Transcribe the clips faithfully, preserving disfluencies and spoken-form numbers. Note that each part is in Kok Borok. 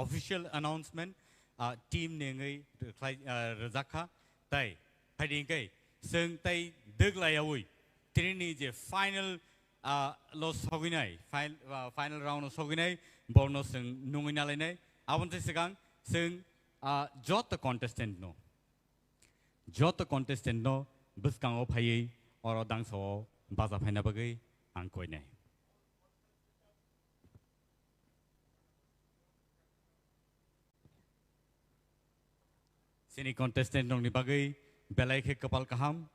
official announcement, ah, team ni wngwi rwkhlai-, ah, rwjak kha. Tai phaidi hwnkhe chwng tai dwglaiyaui tini ni je final, ah, lo sogwinai, fin-, ah, final round o sogwinai, borno chwng nungwi nalainai. Aboni swkang chwng, ah, joto contestant no, joto contestant no bwskango phaiwi oro dangsa o baja phaina bagwi ang koinai. Chini contestant rokni bagwi belai khe kwpal kaham.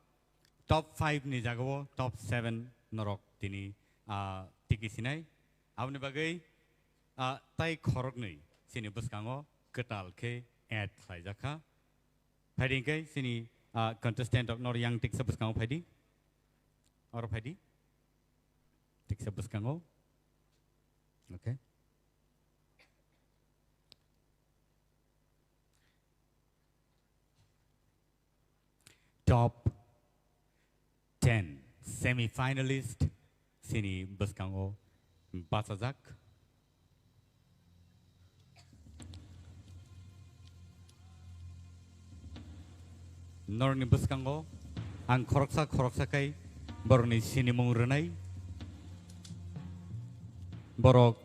Top five ni jagao top seven norok tini, ah, tiki sinai. Aboni bagwi, ah, tai khoroknwi chini bwskango kwtal khe add khlaijak kha. Phaidi hwnkhe chini, ah, contestant rok nor yang tiksa bwskango phaidi. Oro phaidi. Tiksa bwskango. Okay. Top ten semi-finalist chini bwskango bachajak. Norokni bwskango ang khoroksa khoroksa khe borokni sinimung rwnai. Borok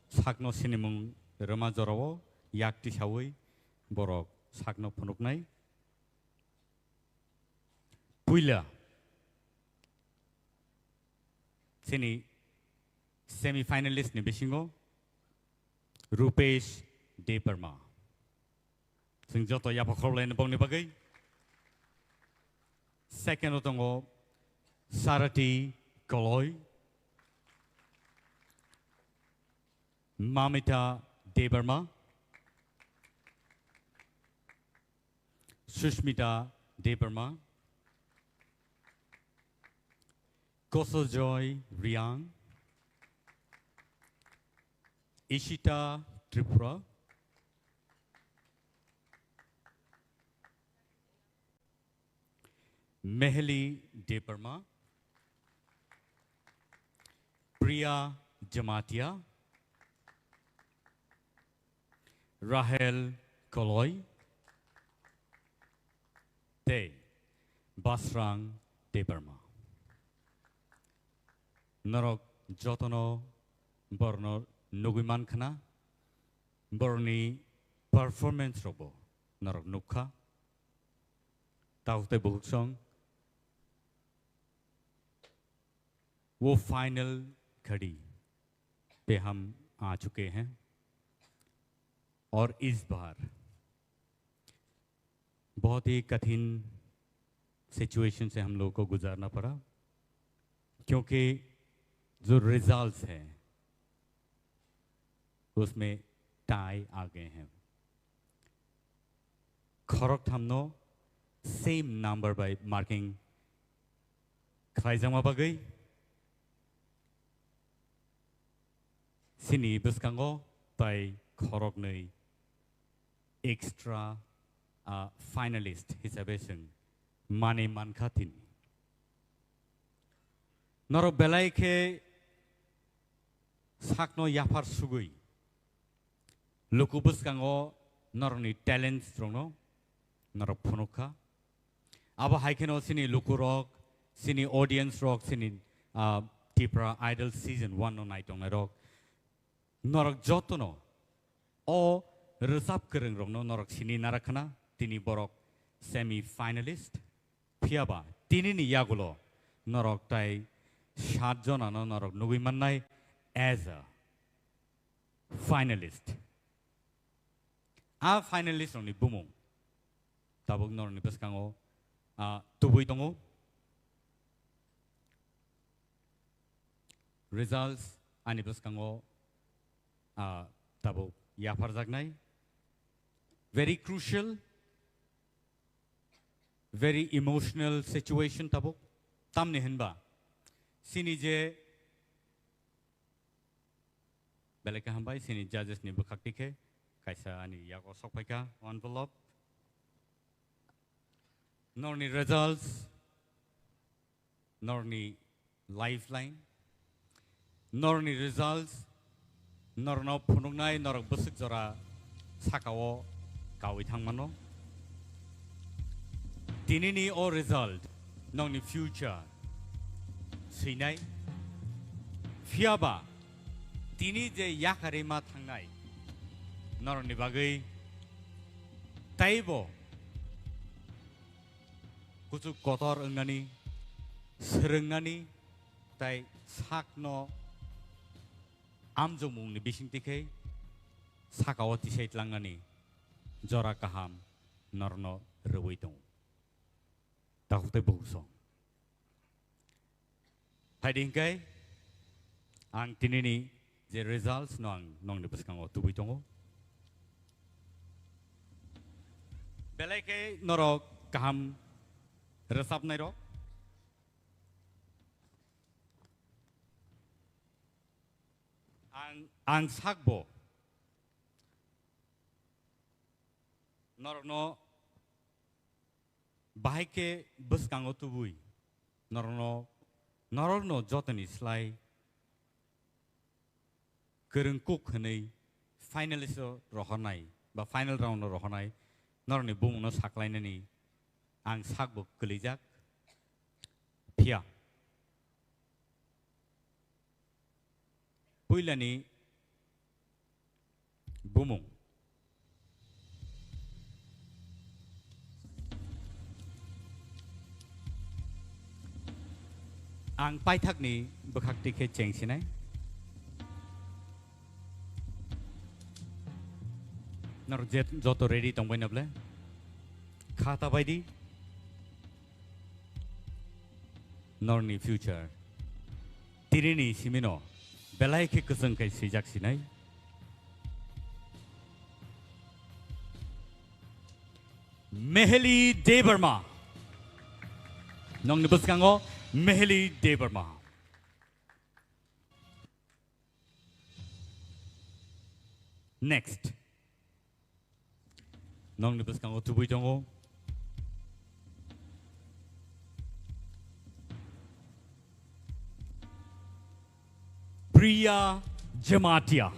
sakno sinimung rwma jorao yak tisaui borok sakno phunuknai. Puila chini semi-finalist ni bisingo Rupesh Debbarma. Chwng joto yapha khorokhlaini bokni bagwi. Second o tongo Sarati Koloi, Mamita Debbarma, Sushmita Debbarma, Kosojoy Riang, Ishita Tripura, Meheli Debbarma, Priya Jamatia, Rahel Koloi, tei Basrang Debbarma. Norok jotono borno nugwi mankha na, boroni performance rokbo norok nukha. Tabuk tei bukhuk song, वो फाइनल घड़ी पे हम आ चुके हैं और इस बार बहुत ही कठिन सिचुएशन से हम लोगों को गुजारना पड़ा, क्योंकि जो रिजल्ट्स हैं उसमें टाई आ गए हैं। Khorok thamno same number by marking khlaijakma bagwi chini bwskango tai khoroknwi extra, ah, finalist hisabe chwng manwi mankha tini. Norok belai khe sakno yaphar sugwi luku bwskango norokni talents rokno norok phunukha. Abo hai kheno chini lukurok, chini audience rok, chini, ah, Tipra Idol Season one no naitongnai rok, norok jotono o rwchap kwrwng rokno norok sini narakhana, tini borok semi finalist. Phiyaba tinini yagulo norok tai sat jonano norok nugwi mannai as a finalist. A finalist rokni bumung tabuk norokni bwskango, ah, tubui tongo. Results ani bwskango, ah, tabuk yapharjaknai. Very crucial, very emotional situation tabuk. Tamni hinba chini je belai khe hambai, chini judges ni bwkhak tikhe kaisa ani yago sok phaikha envelope. Norni results, norni lifeline, norni results, Norokno phunuknai norok bwswk jora sakao kaui thangmano. Tinini o result nokni future swinai. Phiyaba tini je yakarwi ma thangnai norokni bagwi teibo kuchuk kotor wngnani, swrwngnani, tai sakno amjokmungni bisingtwi khe sakao tisai tlangnani jora kaham norokno rwui tongo. Takhuk tei bukhuk song. Phaidi hwnkhe ang tinini je results no ang nokni bwskango tubui tongo. Belai khe norok kaham rwchapnairok. Ang, ang sakbo norokno bahai khe bwskango tubui norokno, norokno jotoni slai kwrwng kuk hwnwi finalist o rohornai ba final round o rohornai norokni bumungno saklainani ang sakbo kwlijak. Phiya puilani bumung. Ang paithakni bwkhak twi khe chengsinai. Norok je joto ready tongbai na ble? Kha ta bai di. Norni future. Tinini simino belai khe kwchwng khai swijak sinai. Meheli Debbarma. Nongni bwskango Meheli Debbarma. Next. Nongni bwskango tubui tongo Priya Jamatia.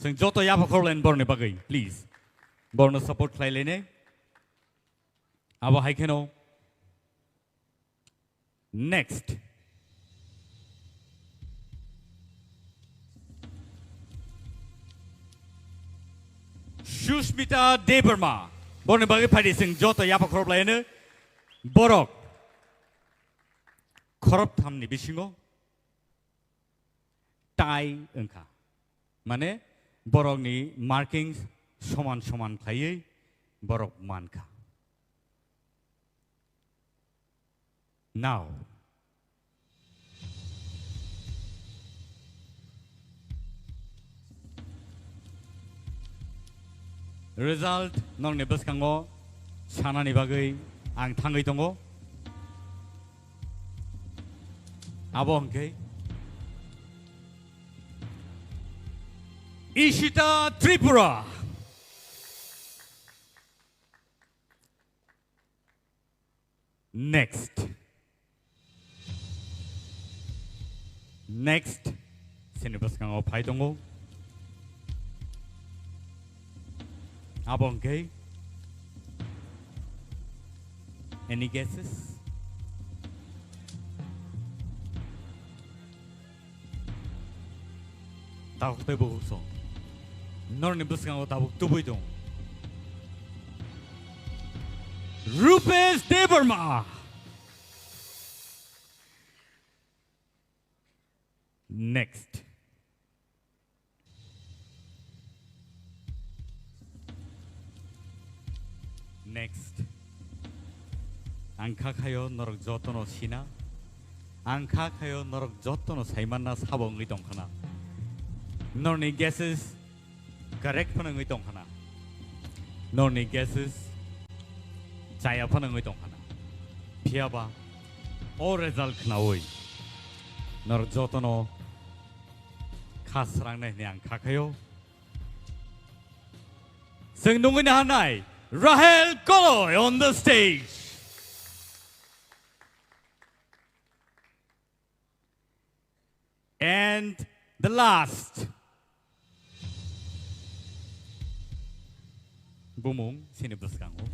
Chwng joto yapha khorlaini borokni bagwi, please. Borokno support khlai lainai. Abo hai kheno next. Sushmita Debbarma. Borokni bagwi phaidi chwng joto yapha khorop laino. Borok khorop thamni bisingo tie wngkha. Mane borokni markings soman soman khlaiwi borok mankha. Now, result nokni bwskango sanani bagwi ang thangwi tongo. Abo hwnkhe Ishita Tripura. Next. Next. Sini bwskango phai tongo. Abo hwnkhe any guesses? Tabuk tei bukhuk song. Norokni bwskango tabuk tubui tong. Rupesh Debbarma. Next. Next. Ang kha khayo norok jotono sina. Ang kha khayo norok jotono saimanna sabo wngwi tongkhana. Norni guesses correct phano wngwi tongkhana. Norni guesses chaya phano wngwi tongkhana. Phiyaba o result khnaui norok jotono kha srangnai hwnwi ang kha khayo. Chwng nungwi naharnai Rahel Koloi on the stage. And the last, Bumung sini bwskango.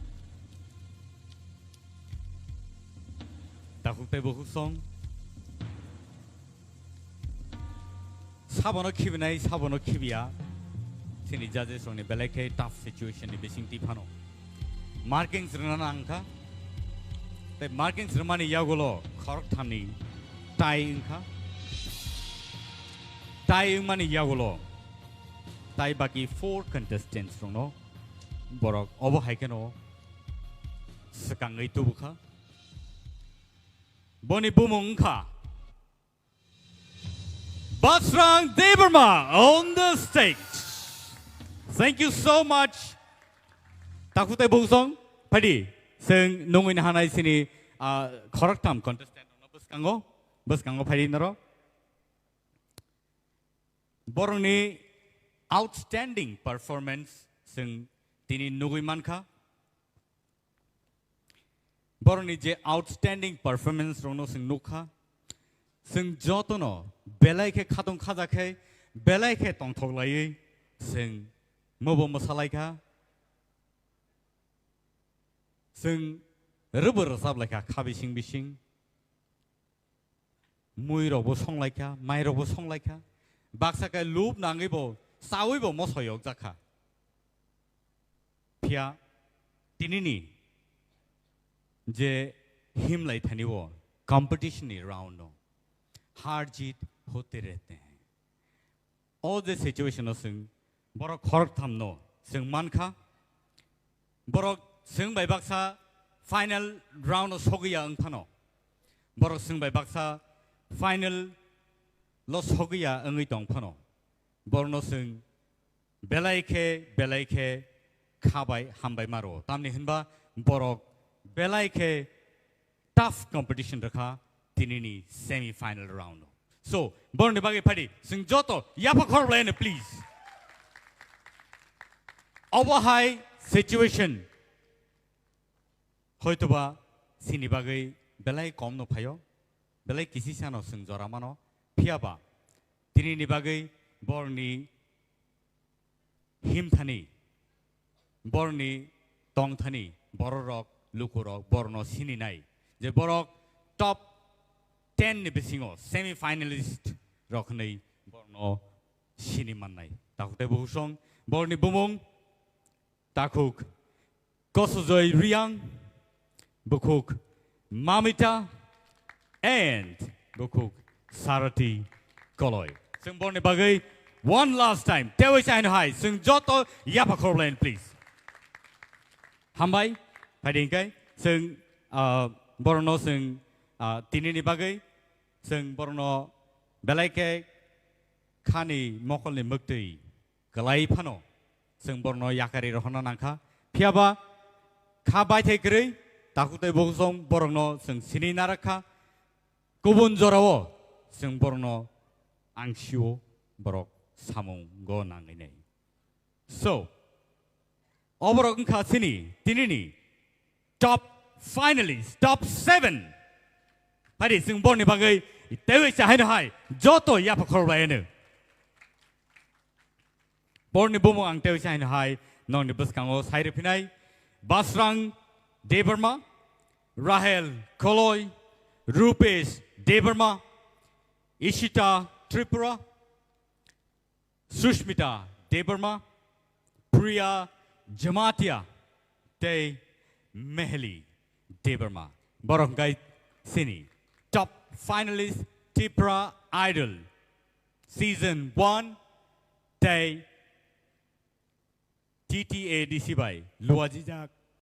Takhuk tei bukhuk song. Sabono khibinai, sabono khibiya. Sini judges rokni belai khe tough situation ni bising twi phano. Markings rwna nang kha. Tei markings rwmani yagulo khorok thamni tie wngkha. Tie wngmani yagulo tai baki four contestants rokno borok obo hai kheno swkangwi tubukha. Boni bumung wngkha Basrang Debbarma on the stage. Thank you so much. Takhuk tei bukhuk song, phaidi, chwng nungwi nahanai sini, ah, khoroktham contestant rokno bwskango, bwskango phaidi norok. Borokni outstanding performance chwng tini nugwi mankha. Borokni je outstanding performance rokno chwng nukha, chwng jotono belai khe khatong khaja khe, belai khe tongthok laiwi chwng mobo mwsalaikha, chwng rwbo rwchap laikha kha bising bising. Mui rokbo songlaikha, mai rokbo songlaikha. Baksa khe lub nangwibo, chawibo mosoi yokjakha. Phiya tinini je himlai thani o competition ni round no, har jeet hote rehte hain. O je situation o chwng borok khoroktham no chwng mankha. Borok chwng bai baksa final round o sogwi ya wng phano. Borok chwng bai baksa final lo sogwi ya wngwi tong phano. Borokno chwng belai khe, belai khe kha bai hambai ma rwo. Tamni hinba borok belai khe tough competition rwkha tinini semi final round o. So, borokni bagwi phaidi, chwng joto yapha khorok laino, please. Obo hai situation hoitoba sini bagwi belai kom no phaio, belai kisi sano chwng jora mano, phiyaba tinini bagwi borokni himthani, borokni tongthani, bororok, lukurok, borokno sininai je borok top ten ni bisingo semi finalist rok hwnwi borokno sini mannai. Takhuk tei bukhuk song, borokni bumung takhuk Kosojoi Riang, bukhuk Mamita, and bukhuk Sarati Koloi. Chwng borokni bagwi one last time tewi chaino hai chwng joto yapha khorok laino, please. Hambai, phaidi hwnkhe chwng, ah, borokno chwng, ah, tinini bagwi chwng borokno belai khe khani mokolni mwktwi kwlai phano chwng borokno yakari rohorna nangkha. Phiyaba kha baithai kwrwi takhuk tei bukhuk song borokno chwng sini narakha. Kubun jorao chwng borokno angsio borok samungo nangwi nai. So, oborok wngkha chini tinini top finalist, top seven. Phaidi chwng borokni bagwi tewi chahaino hai joto yapha khorok laino. Borokni bumung ang tewi chahaino hai nokni bwskango sai rwphinai Basrang Debbarma, Rahel Koloi, Rupesh Debbarma, Ishita Tripura, Sushmita Debbarma, Priya Jamatia, tei Meheli Debbarma. Borok hwnkhe sini top finalist Tipra Idol season one tei T T A D C bai luajijak